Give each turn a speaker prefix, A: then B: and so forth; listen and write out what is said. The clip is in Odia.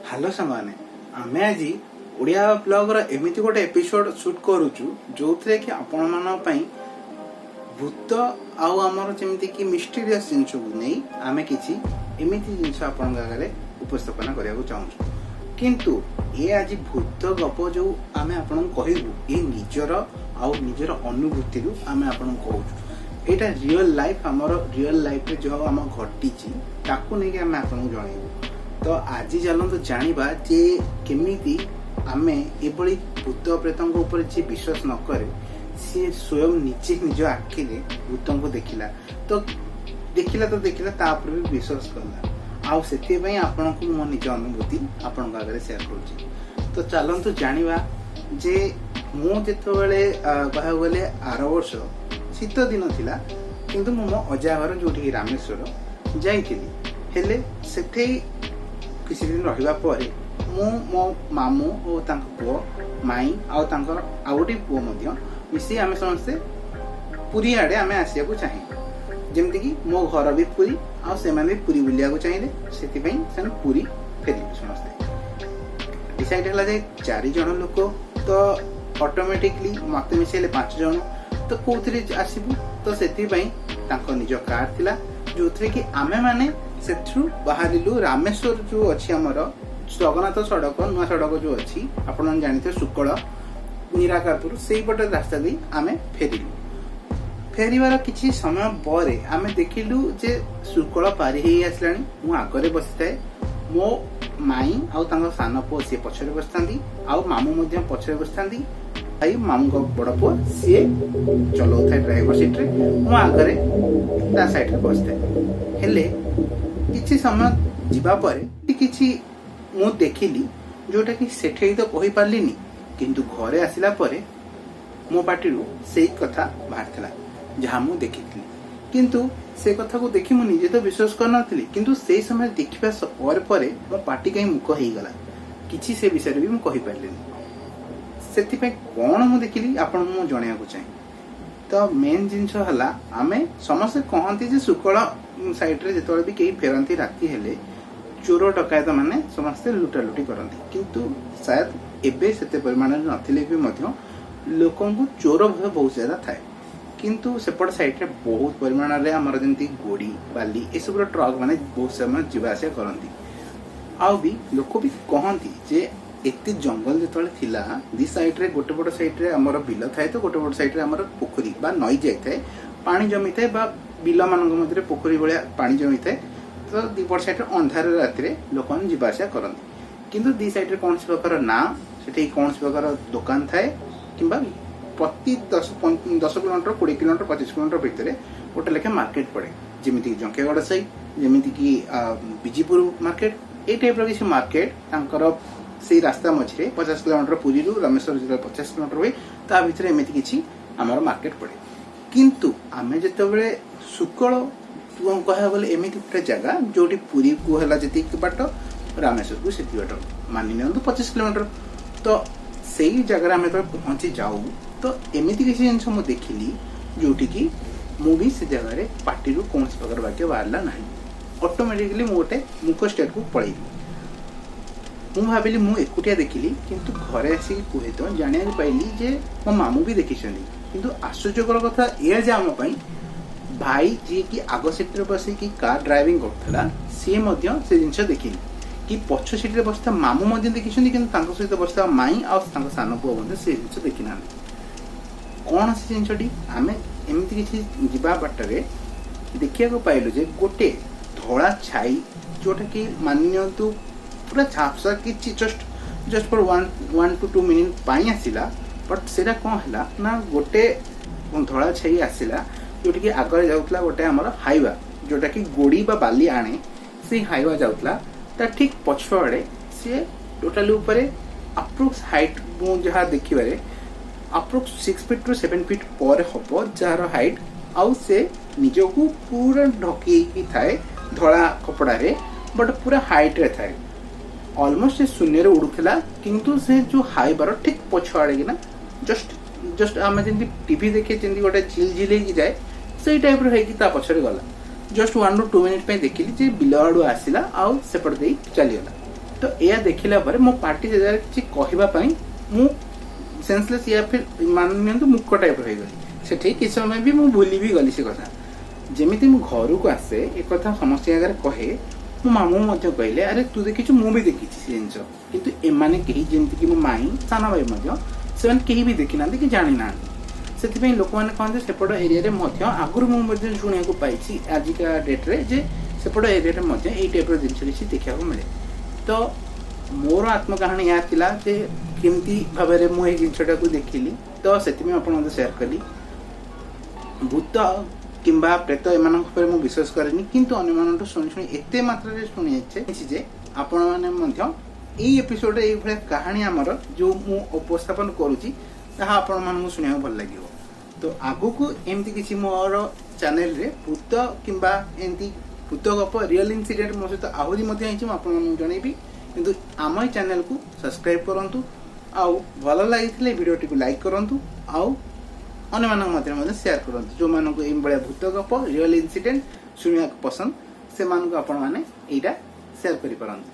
A: ହ୍ୟାଲୋ ସାଙ୍ଗମାନେ, ଆମେ ଆଜି ଓଡ଼ିଆ ବ୍ଲଗର ଏମିତି ଗୋଟେ ଏପିସୋଡ ସୁଟ୍ କରୁଛୁ, ଯୋଉଥିରେ କି ଆପଣମାନଙ୍କ ପାଇଁ ଭୂତ ଆଉ ଆମର ଯେମିତିକି ମିଷ୍ଟେରିୟସ୍ ଜିନିଷକୁ ନେଇ ଆମେ କିଛି ଏମିତି ଜିନିଷ ଆପଣଙ୍କ ଆଗରେ ଉପସ୍ଥାପନା କରିବାକୁ ଚାହୁଁଛୁ। କିନ୍ତୁ ଏ ଆଜି ଭୂତ ଗପ ଯୋଉ ଆମେ ଆପଣଙ୍କୁ କହିବୁ, ଏ ନିଜର ଆଉ ନିଜର ଅନୁଭୂତିରୁ ଆମେ ଆପଣଙ୍କୁ କହୁଛୁ। ଏଇଟା ରିଅଲ ଲାଇଫ, ଆମର ରିଅଲ ଲାଇଫରେ ଯୋଉ ଆମ ଘଟିଛି, ତାକୁ ନେଇକି ଆମେ ଆପଣଙ୍କୁ ଜଣେଇବୁ। ତ ଆଜି ଚାଲନ୍ତୁ ଜାଣିବା ଯେ କେମିତି ଆମେ ଏଭଳି ଭୂତ ପ୍ରେତଙ୍କ ଉପରେ ଯିଏ ବିଶ୍ୱାସ ନ କରେ, ସିଏ ସ୍ୱୟଂ ନିଜେ ନିଜ ଆଖିରେ ଭୂତଙ୍କୁ ଦେଖିଲା ତ ଦେଖିଲା ତ ଦେଖିଲା, ତାପରେ ବି ବିଶ୍ୱାସ କଲା। ଆଉ ସେଥିପାଇଁ ଆପଣଙ୍କୁ ମୋ ନିଜ ଅନୁଭୂତି ଆପଣଙ୍କ ଆଗରେ ସେୟାର କରୁଛି। ତ ଚାଲନ୍ତୁ ଜାଣିବା ଯେ ମୁଁ ଯେତେବେଳେ କହିବାକୁ ଗଲେ ଆର ବର୍ଷ ଶୀତ ଦିନ ଥିଲା, କିନ୍ତୁ ମୁଁ ମୋ ଅଜା ଘର, ଯୋଉଠିକି ରାମେଶ୍ୱର, ଯାଇଥିଲି। ହେଲେ ସେଠି କିଛି ଦିନ ରହିବା ପରେ ମୁଁ, ମୋ ମାମୁଁ ଓ ତାଙ୍କ ପୁଅ, ମାଇଁ ଆଉ ତାଙ୍କର ଆଉ ଗୋଟେ ପୁଅ ମଧ୍ୟ ମିଶି ଆମେ ସମସ୍ତେ ପୁରୀ ଆଡ଼େ ଆମେ ଆସିବାକୁ ଚାହିଁଲୁ। ଯେମିତିକି ମୋ ଘର ବି ପୁରୀ ଆଉ ସେମାନେ ବି ପୁରୀ ବୁଲିବାକୁ ଚାହିଁଲେ, ସେଥିପାଇଁ ସେମାନେ ପୁରୀ ଫେରିଲୁ ସମସ୍ତେ। ଡିସାଇଡ୍ ହେଲା ଯେ ଚାରି ଜଣ ଲୋକ ତ ଅଟୋମେଟିକଲି ମତେ ମିଶେଇଲେ ପାଞ୍ଚ ଜଣ, ତ କୋଉଥିରେ ଆସିବୁ? ତ ସେଥିପାଇଁ ତାଙ୍କ ନିଜ କାର୍ ଥିଲା, ଯୋଉଥିରେ କି ଆମେମାନେ ସେଥିରୁ ବାହାରିଲୁ। ରାମେଶ୍ୱର ଯୋଉ ଅଛି ଆମର ଜଗନ୍ନାଥ ସଡ଼କ, ନୂଆ ସଡ଼କ ଯୋଉ ଅଛି, ଆପଣ ଜାଣିଥିବେ, ଶୁକଳ ନିରାକାରପୁର, ସେଇପଟେ ରାସ୍ତା ଦେଇ ଆମେ ଫେରିଲୁ। ଫେରିବାର କିଛି ସମୟ ପରେ ଆମେ ଦେଖିଲୁ ଯେ ଶୁକଳ ପାରି ହେଇ ଆସିଲାଣି। ମୁଁ ଆଗରେ ବସିଥାଏ, ମୋ ମାଇଁ ଆଉ ତାଙ୍କ ସାନ ପୁଅ ସିଏ ପଛରେ ବସିଥାନ୍ତି, ଆଉ ମାମୁଁ ମଧ୍ୟ ପଛରେ ବସିଥାନ୍ତି। ଭାଇ, ମାମୁଁଙ୍କ ବଡ ପୁଅ, ସିଏ ଚଲାଉଥାଏ ଡ୍ରାଇଭର ସିଟରେ, ମୁଁ ଆଗରେ ତା ସାଇଡରେ ବସିଥାଏ। ହେଲେ କିଛି ସମୟ ଯିବା ପରେ କିଛି ମୁଁ ଦେଖିଲି, ଯୋଉଟା କି ସେଠି ତ କହିପାରିଲିନି, କିନ୍ତୁ ଘରେ ଆସିଲା ପରେ ମୋ ପାଟିରୁ ସେଇ କଥା ବାହାରିଥିଲା ଯାହା ମୁଁ ଦେଖିଥିଲି। କିନ୍ତୁ ସେ କଥାକୁ ଦେଖି ମୁଁ ନିଜେ ତ ବିଶ୍ୱାସ କରିନଥିଲି, କିନ୍ତୁ ସେଇ ସମୟରେ ଦେଖିବା ପରେ ପରେ ମୋ ପାଟି କାହିଁ ମୁକ ହେଇଗଲା। କିଛି ସେ ବିଷୟରେ ବି ମୁଁ କହିପାରିଲିନି। ସେଥିପାଇଁ କଣ ମୁଁ ଦେଖିଲି, ଆପଣଙ୍କୁ ମୁଁ ଜଣେଇବାକୁ ଚାହେଁ। ତ ମେନ୍ ଜିନିଷ ହେଲା, ଆମେ ସମସ୍ତେ କହନ୍ତି ଯେ ଶୁକଳ ସାଇଡରେ ଯେତେବେଳେ ବି କେହି ଫେରନ୍ତି ରାତି ହେଲେ, ଚୋର ଡକାୟତ ମାନେ ସମସ୍ତେ ଲୁଟାଲୁଟି କରନ୍ତି। କିନ୍ତୁ ସାୟଦ ଏବେ ସେତେ ପରିମାଣରେ ନଥିଲେ ବି ମଧ୍ୟ ଲୋକଙ୍କୁ ଚୋର ଭୟ ବହୁତ ଜାଗା ଥାଏ। କିନ୍ତୁ ସେପଟ ସାଇଡରେ ବହୁତ ପରିମାଣରେ ଆମର ଯେମିତି ଗୋଡି, ବାଲି ଏସବୁର ଟ୍ରକ୍ ମାନେ ବହୁତ ସମୟ ଯିବା ଆସିବା କରନ୍ତି। ଆଉ ବି ଲୋକ ବି କହନ୍ତି ଯେ ଏତେ ଜଙ୍ଗଲ ଯେତେବେଳେ ଥିଲା, ଦି ସାଇଡରେ, ଗୋଟେ ପଟ ସାଇଡରେ ଆମର ବିଲ ଥାଏ ତ ଗୋଟେ ପଟ ସାଇଡରେ ଆମର ପୋଖରୀ ବା ନଈ ଯାଇଥାଏ, ପାଣି ଜମିଥାଏ ବା ବିଲ ମାନଙ୍କ ମଧ୍ୟରେ ପୋଖରୀ ଭଳିଆ ପାଣି ଜମିଥାଏ। ତ ଦିପଟ ସାଇଡରେ ଅନ୍ଧାର ରାତିରେ ଲୋକମାନେ ଯିବା ଆସିବା କରନ୍ତି। କିନ୍ତୁ ଦି ସାଇଡରେ କୌଣସି ପ୍ରକାର ନା ସେଠି କୌଣସି ପ୍ରକାର ଦୋକାନ ଥାଏ କିମ୍ବା ପ୍ରତି 10 କିଲୋମିଟର, 20 କିଲୋମିଟର, 25 କିଲୋମିଟର ଭିତରେ ଗୋଟେ ଲେଖା ମାର୍କେଟ ପଡେ। ଯେମିତିକି ଜଙ୍କିଆଗଡ଼ ସାହି, ଯେମିତିକି ବିଜିପୁର ମାର୍କେଟ, ଏଇ ଟାଇପର କିଛି ମାର୍କେଟ ତାଙ୍କର ସେଇ ରାସ୍ତା ମଝିରେ 50 କିଲୋମିଟର, ପୁରୀରୁ ରାମେଶ୍ୱର ଯେତେବେଳେ 50 କିଲୋମିଟର ହୁଏ, ତା ଭିତରେ ଏମିତି କିଛି ଆମର ମାର୍କେଟ ପଡେ। କିନ୍ତୁ ଆମେ ଯେତେବେଳେ ଶୁକଳ କହିବାକୁ ଗଲେ ଏମିତି ଗୋଟେ ଜାଗା, ଯୋଉଠି ପୁରୀକୁ ହେଲା ଯେତିକି ବାଟ, ରାମେଶ୍ୱରକୁ ସେତିକି ବାଟ, ମାନି ନିଅନ୍ତୁ 25 କିଲୋମିଟର। ତ ସେଇ ଜାଗାରେ ଆମେ ଯେତେବେଳେ ପହଞ୍ଚି ଯାଉ, ତ ଏମିତି କିଛି ଜିନିଷ ମୁଁ ଦେଖିଲି, ଯୋଉଠିକି ମୁଁ ବି ସେ ଜାଗାରେ ପାଟିରୁ କୌଣସି ପ୍ରକାର ବାକ୍ୟ ବାହାରିଲା ନାହିଁ। ଅଟୋମେଟିକଲି ମୁଁ ଗୋଟେ ମୁକ ଷ୍ଟେଟକୁ ପଳେଇଲି। ମୁଁ ଭାବିଲି ମୁଁ ଏକୁଟିଆ ଦେଖିଲି, କିନ୍ତୁ ଘରେ ଆସିକି କୁହେ ତ ଜାଣିବାକୁ ପାଇଲି ଯେ ମୋ ମାମୁଁ ବି ଦେଖିଛନ୍ତି। କିନ୍ତୁ ଆଶ୍ଚର୍ଯ୍ୟକର କଥା ଏଇଆ ଯେ ଆମ ପାଇଁ ଭାଇ, ଯିଏକି ଆଗ ସିଟରେ ବସିକି କାର୍ ଡ୍ରାଇଭିଂ କରୁଥିଲା, ସିଏ ମଧ୍ୟ ସେ ଜିନିଷ ଦେଖିନି କି ପଛ ସିଟରେ ବସିଥିବା ମାମୁଁ ମଧ୍ୟ ଦେଖିଛନ୍ତି, କିନ୍ତୁ ତାଙ୍କ ସହିତ ବସିଥିବା ମାଇଁ ଆଉ ତାଙ୍କ ସାନ ପୁଅ ମଧ୍ୟ ସେ ଜିନିଷ ଦେଖିନାହାନ୍ତି। କଣ ସେ ଜିନିଷଟି? ଆମେ ଏମିତି କିଛି ଯିବା ବାଟରେ ଦେଖିବାକୁ ପାଇଲୁ ଯେ ଗୋଟେ ଧଳା ଛାଇ, ଯୋଉଟା କି ମାନି ନିଅନ୍ତୁ ପୁରା ଝାପ୍ସା, କିଛି just for 1 to 2 minute ପାଇଁ ଆସିଲା। ବଟ୍ ସେଇଟା କ'ଣ ହେଲା ନା, ଗୋଟେ ଧଳା ଛାଇ ଆସିଲା, ଯୋଉଠିକି ଆଗରେ ଯାଉଥିଲା ଗୋଟେ ଆମର ହାଇୱା, ଯୋଉଟା କି ଗୋଡ଼ି ବା ବାଲି ଆଣେ, ସେଇ ହାଇୱା ଯାଉଥିଲା। ତା ଠିକ ପଛଆଡ଼େ ସିଏ ଟୋଟାଲି ଉପରେ ଆପ୍ରୋକ୍ସ ହାଇଟ୍ ମୁଁ ଯାହା ଦେଖିବାରେ ଆପ୍ରୋକ୍ସ 6 ଫିଟ୍ ରୁ 7 ଫିଟ୍ ପରେ ହବ ଯାହାର ହାଇଟ୍। ଆଉ ସେ ନିଜକୁ ପୁରା ଢକେଇକି ଥାଏ ଧଳା କପଡ଼ାରେ, ବଟ୍ ପୁରା ହାଇଟ୍ରେ ଥାଏ। ଅଲମୋଷ୍ଟ ସେ ଶୂନ୍ୟରେ ଉଡୁଥିଲା, କିନ୍ତୁ ସେ ଯୋଉ ହାଇବାର ଠିକ ପଛ ଆଡ଼େ କିନା ଜଷ୍ଟ ଜଷ୍ଟ ଆମେ ଯେମିତି ଟିଭି ଦେଖେ, ଯେମିତି ଗୋଟେ ଝିଲ ଝିଲ ହେଇକି ଯାଏ, ସେଇ ଟାଇପ୍ର ହେଇକି ତା ପଛରେ ଗଲା। ଜଷ୍ଟ 1 ରୁ 2 ମିନିଟ୍ ପାଇଁ ଦେଖିଲି ଯେ ବିଲ ଆଡ଼ୁ ଆସିଲା ଆଉ ସେପଟେ ଦେଇ ଚାଲିଗଲା। ତ ଏହା ଦେଖିଲା ପରେ ମୋ ପାଟି ସେ ଜାଗାରେ କିଛି କହିବା ପାଇଁ ମୁଁ ସେନ୍ସଲେସ୍ ୟା ଫିର୍ ମାନି ନିଅନ୍ତୁ ମୂକ ଟାଇପ୍ର ହେଇଗଲି। ସେଠି କିଛି ସମୟ ବି ମୁଁ ଭୁଲି ବି ଗଲି ସେ କଥା। ଯେମିତି ମୁଁ ଘରକୁ ଆସେ, ଏ କଥା ସମସ୍ତଙ୍କ ଆଗରେ କହେ। ମୋ ମାମୁଁ ମଧ୍ୟ କହିଲେ, "ଆରେ, ତୁ ଦେଖିଛୁ, ମୁଁ ବି ଦେଖିଛି ସେ ଜିନିଷ।" କିନ୍ତୁ ଏମାନେ କେହି, ଯେମିତିକି ମୋ ମାଇଁ, ସାନ ଭାଇ ମଧ୍ୟ, ସେମାନେ କେହି ବି ଦେଖିନାହାନ୍ତି କି ଜାଣିନାହାନ୍ତି। ସେଥିପାଇଁ ଲୋକମାନେ କହନ୍ତି ସେପଟ ଏରିଆରେ ମଧ୍ୟ, ଆଗରୁ ମୁଁ ମଧ୍ୟ ଶୁଣିବାକୁ ପାଇଛି ଆଜିକା ଡେଟ୍ରେ ଯେ ସେପଟ ଏରିଆରେ ମଧ୍ୟ ଏଇ ଟାଇପ୍ର ଜିନିଷ କିଛି ଦେଖିବାକୁ ମିଳେ। ତ ମୋର ଆତ୍ମକାହାଣୀ ଏହା ଥିଲା ଯେ କେମିତି ଭାବରେ ମୁଁ ଏଇ ଜିନିଷଟାକୁ ଦେଖିଲି। ତ ସେଥିପାଇଁ ଆପଣଙ୍କୁ ସେୟାର କଲି। ଭୂତ କିମ୍ବା ପ୍ରେତ ଏମାନଙ୍କ ଉପରେ ମୁଁ ବିଶ୍ୱାସ କରେନି, କିନ୍ତୁ ଅନ୍ୟମାନଙ୍କଠୁ ଶୁଣି ଶୁଣି ଏତେ ମାତ୍ରାରେ ଶୁଣିଛି ଯେ ଆପଣମାନେ ମଧ୍ୟ ଏଇ ଏପିସୋଡରେ ଏଇଭଳିଆ କାହାଣୀ ଆମର ଯୋଉ ମୁଁ ଉପସ୍ଥାପନ କରୁଛି, ତାହା ଆପଣମାନଙ୍କୁ ଶୁଣିବାକୁ ଭଲ ଲାଗିବ। ତ ଆଗକୁ ଏମିତି କିଛି ମୋର ଚ୍ୟାନେଲରେ ଭୂତ କିମ୍ବା ଏମିତି ଭୂତ ଗପ, ରିଅଲ ଇନସିଡେଣ୍ଟ ମୋ ସହିତ ଆହୁରି ମଧ୍ୟ ହେଇଛି, ମୁଁ ଆପଣମାନଙ୍କୁ ଜଣେଇବି। କିନ୍ତୁ ଆମ ଏଇ ଚ୍ୟାନେଲକୁ ସବସ୍କ୍ରାଇବ କରନ୍ତୁ ଆଉ ଭଲ ଲାଗିଥିଲେ ଭିଡ଼ିଓଟିକୁ ଲାଇକ୍ କରନ୍ତୁ ଆଉ ଅନ୍ୟମାନଙ୍କ ମଧ୍ୟରେ ମଧ୍ୟ ସେୟାର କରନ୍ତୁ। ଯେଉଁମାନଙ୍କୁ ଏଇଭଳିଆ ଭୂତ ଗପ, ରିଅଲ ଇନସିଡେଣ୍ଟ ଶୁଣିବାକୁ ପସନ୍ଦ, ସେମାନଙ୍କୁ ଆପଣମାନେ ଏଇଟା ସେୟାର କରିପାରନ୍ତି।